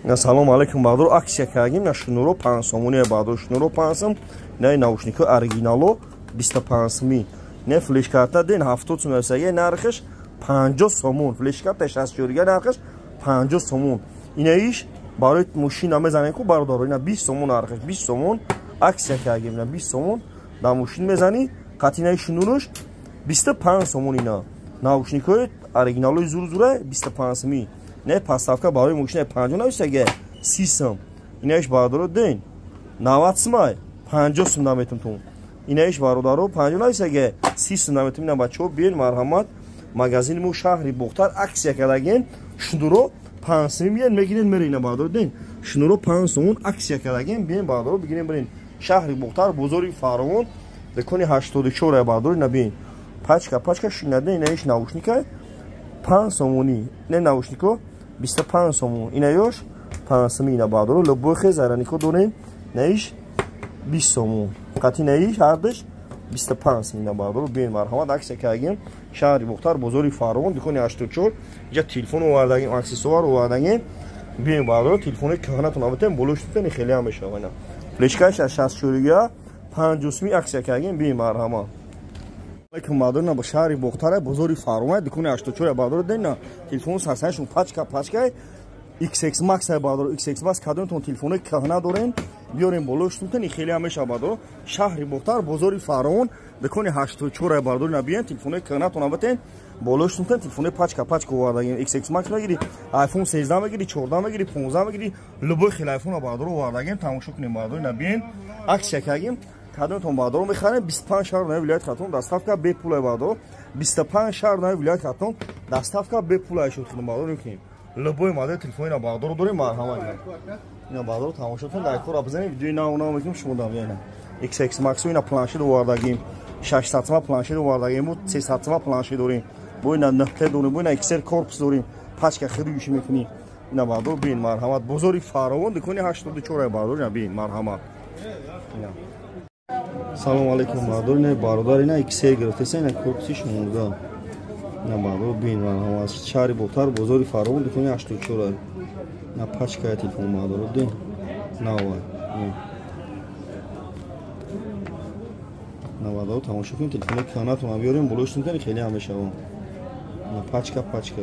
Салом алейкум баҳдур, аксия кардагим на шнуро 5 сомони баҳдур, шнуро 5 сом, на наушнико оригинало 25 сомӣ. Не флешкарта ден 70 сом нависаги, нархаш 50 сомон. Флешкарта 64 нархаш 50 сомон. Инаиш барои мошина мезанем ку бародаро, ина 20 сомон нархаш, 20 сомон аксия кардагим, ина 20 сомон дар мошин мезанӣ, қатинаи шнурош 25 сомон. Ина наушникои оригиналои зур-зура 25 сомӣ. Не поставка барои мошина 50 нависаги, 30 сом. Инаиш бародаро ден 90 сомай, 50 сом наметум тун. Инаиш бародаро 50 нависаги, 30 сом наметум. Ина бачаҳо биён марҳамат, магазини мо шаҳри Бохтар аксия кардагем, шнуро 5 сом биён мегирен мерен. Ина бародаро ден шнуро 5 сомон аксия кардагем, биён бародаро бигирен бирен. Шаҳри Бохтар, бозори Фаровон, дукони 84 бародаро. Ина биён пачка пачка шинаде. Инаиш наушника 5 сомонӣ, не наушнико 25 сомон, инаёш 5 сомӣ. Ина бародаро любой хел заранико дорем, наиш 20 сомон, қати наиш ҳардаш 25 сом. Ина бародаро биён марҳамат, аксия кардагем, шаҳри Бохтар, бозори Фаровон, дукони 84. Инҷа телефон овардагем, аксессуар овардагем. Биён бародаро, телефони кӯҳнатон абатем боло шутани хеле ҳам мешавад. Ина флешкааш 64 50 сомӣ аксия кардагем, биён марҳамат. Алейкум бародаро, ба шаҳри Бохтар, бозори Фаровон, дукони 84 бародаро. Дена телефон сарсанашон пачка пачка XX Max бародаро, XX Max кадомтон телефони кӯҳна дорен, биёрем боло шутани хеле ҳам мешавад бародаро. Шаҳри Бохтар, бозори Фаровон, дукони 84 бародаро. На биён телефони кӯҳнатон абатен боло шутан, телефони пачка пачка овардагем. XX Max мегири, iPhone 13 мегири, 14 мегири, 15 мегири, любой хел iPhone бародаро овардагем, тамошо кунем бародаро. На биён аксия кардагем, кадомтон бародаро мехарем, 25 шаҳр нави вилояти Хатлон доставка бепул бародаро, 25 шаҳр нави вилояти Хатлон доставка бепул шуд худам бародаро мекунем. Любой модел телефони бародаро дорем, марҳамат. Ина бародаро тамошо кунед, лайкҳоро бизанед, видеои нав нав мекунем шумо дам. Ина XX Max, ина планшет овардагим, 600 сома планшет овардагим, 300 сома планшет дорем, бо ина 9 дорем, бо ина XR корпус дорем, пачка хири мекунем. Ина бародаро бин марҳамат, бозори Фаровон, дукони 84 бародаро, бин марҳамат. Салом алейкум бародар, ина бародар ина XR гирифтеса, ина корпуси 16. Ина бародар бин марҳамат, шаҳри Бохтар, бозори Фаровон, дукони 84. Ина пачкаи телефон бародар дин нава. Ина бародар тамошо кунед, телефони кӯҳнатон биёрем болош тункани хеле ҳам мешавад. Ина пачка пачка.